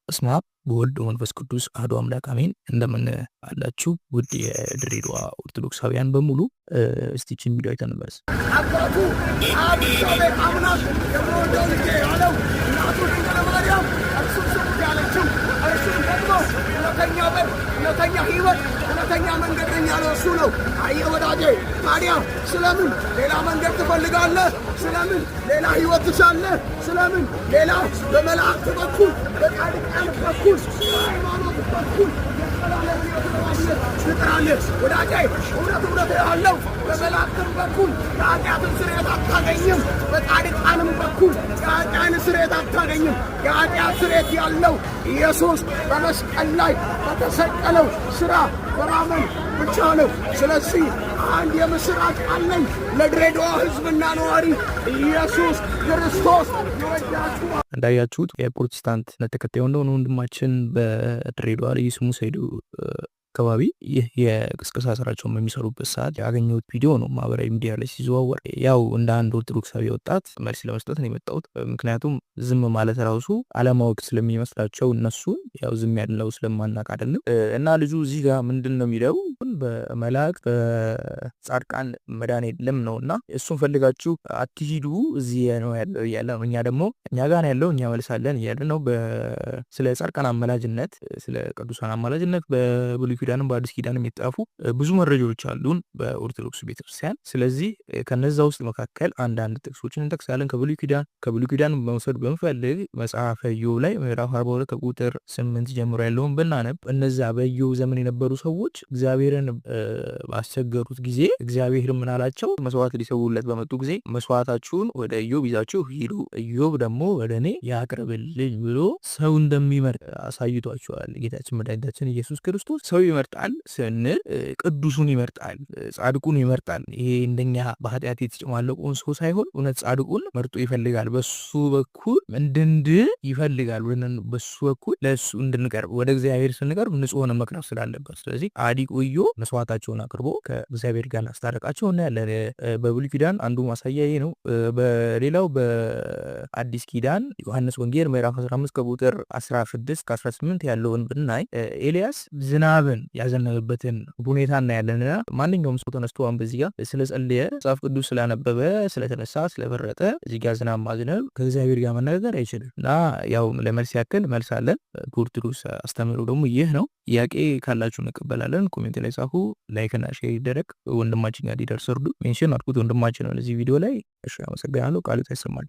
በስመ አብ ወወልድ ወመንፈስ ቅዱስ አሐዱ አምላክ አሜን። እንደምን አላችሁ ውድ የድሬዳዋ ኦርቶዶክሳውያን በሙሉ። እስቲ ይህችን ቪዲዮ አይተን እንመለስ። አባቱ አብ እግዚአብሔር አምላክ የምወደው ልጄ ያለው፣ እናቱ ድንግል ማርያም እርሱን ስሙት ያለችው፣ እርሱም ደግሞ እውነተኛ በር፣ እውነተኛ ሕይወት፣ እውነተኛ መንገድ ነኝ ያለው እሱ ነው። አየህ ወዳጄ፣ ታዲያ ስለምን ሌላ መንገድ ትፈልጋለህ? ስለምን ሌላ ሕይወት ትሻለህ? ስለምን ሌላ በመላእክት በኩል፣ በጻድቃን በኩል፣ በሃይማኖት በኩል የዘላለም ሕይወት ለማግኘት ትጥራለህ? ወዳጄ፣ እውነት እውነት እልሃለሁ፣ በመላእክትም በኩል የኃጢአትን ስርየት አታገኝም። በጻድቃንም በኩል የኃጢአትን ስርየት አታገኝም። የኃጢአት ስርየት ያለው ኢየሱስ በመስቀል ላይ በተሰቀለው ስራ በማመን ብቻ ነው። ስለዚህ አንድ የምስራች አለኝ ለድሬዳዋ ሕዝብና ነዋሪ፣ ኢየሱስ ክርስቶስ ይወዳችኋል። እንዳያችሁት የፕሮቴስታንት ተከታይ እንደሆነ ወንድማችን በድሬዳዋ ልዩ ስሙ ሰይዱ አካባቢ ይህ የቅስቀሳ ስራቸውን በሚሰሩበት ሰዓት ያገኘሁት ቪዲዮ ነው። ማህበራዊ ሚዲያ ላይ ሲዘዋወር ያው እንደ አንድ ኦርቶዶክሳዊ ወጣት መልስ ለመስጠት ነው የመጣሁት። ምክንያቱም ዝም ማለት ራሱ አለማወቅ ስለሚመስላቸው እነሱ ያው ዝም ያለው ስለማናቅ አይደለም። እና ልጁ እዚህ ጋር ምንድን ነው የሚለው? በመላእክት በጻድቃን መዳን የለም ነው እና እሱን ፈልጋችሁ አትሂዱ፣ እዚህ ነው ያለው እያለ ነው። እኛ ደግሞ እኛ ጋር ነው ያለው፣ እኛ መልሳለን እያለ ነው። ስለ ጻድቃን አማላጅነት፣ ስለ ቅዱሳን አማላጅነት በብሉይ ኪዳንም በአዲስ ኪዳንም የተጻፉ ብዙ መረጃዎች አሉን በኦርቶዶክስ ቤተክርስቲያን። ስለዚህ ከነዛ ውስጥ መካከል አንዳንድ ጥቅሶችን እንጠቅሳለን። ከብሉይ ኪዳን መውሰድ ብንፈልግ መጽሐፈ ኢዮብ ላይ ምዕራፍ 42 ከቁጥር 8 ጀምሮ ያለውን ብናነብ እነዛ በኢዮብ ዘመን የነበሩ ሰዎች እግዚአብሔርን ባስቸገሩት ጊዜ እግዚአብሔር ምን አላቸው? መስዋዕት ሊሰውለት በመጡ ጊዜ መስዋዕታችሁን ወደ ኢዮብ ይዛችሁ ሂዱ፣ ኢዮብ ደግሞ ወደ እኔ ያቅርብልኝ ብሎ ሰው እንደሚመርጥ አሳይቷቸዋል። ጌታችን መድኃኒታችን ኢየሱስ ክርስቶስ ሰው ይመርጣል ስንል ቅዱሱን ይመርጣል፣ ጻድቁን ይመርጣል። ይሄ እንደኛ በኃጢአት የተጨማለቀውን ሰው ሳይሆን እውነት ጻድቁን መርጦ ይፈልጋል። በሱ በኩል እንድንድን ይፈልጋል። በሱ በኩል ለእሱ እንድንቀርብ፣ ወደ እግዚአብሔር ስንቀርብ ንጹህ ሆነን መቅረብ ስላለበት፣ ስለዚህ ጻድቁ ኢዮብ መስዋዕታቸውን አቅርቦ ከእግዚአብሔር ጋር እንዳስታረቃቸው እናያለን። በብሉይ ኪዳን አንዱ ማሳያ ይሄ ነው። በሌላው በአዲስ ኪዳን ዮሐንስ ወንጌል ምዕራፍ 15 ከቁጥር 16 ከ18 ያለውን ብናይ ኤልያስ ዝናብን ያዘነበበትን ሁኔታ እናያለን። እና ማንኛውም ሰው ተነስቶ አሁን በዚህ ጋር ስለጸለየ፣ መጽሐፍ ቅዱስ ስላነበበ፣ ስለተነሳ፣ ስለመረጠ እዚህ ጋር ዝናብ ማዝነብ፣ ከእግዚአብሔር ጋር መነጋገር አይችልም። እና ያው ለመልስ ያክል መልስ አለን። በኦርቶዶክስ አስተምህሮ ደግሞ ይህ ነው። ጥያቄ ካላችሁ እንቀበላለን። Comment ላይ ጻፉ። Like እና share ይደረግ። ወንድማችን ጋር ሊደርስ እርዱ። Mention አድርጉት ወንድማችን ነው ለዚህ ቪዲዮ ላይ። እሺ፣ አመሰግናለሁ። ቃሉ ይሰማል።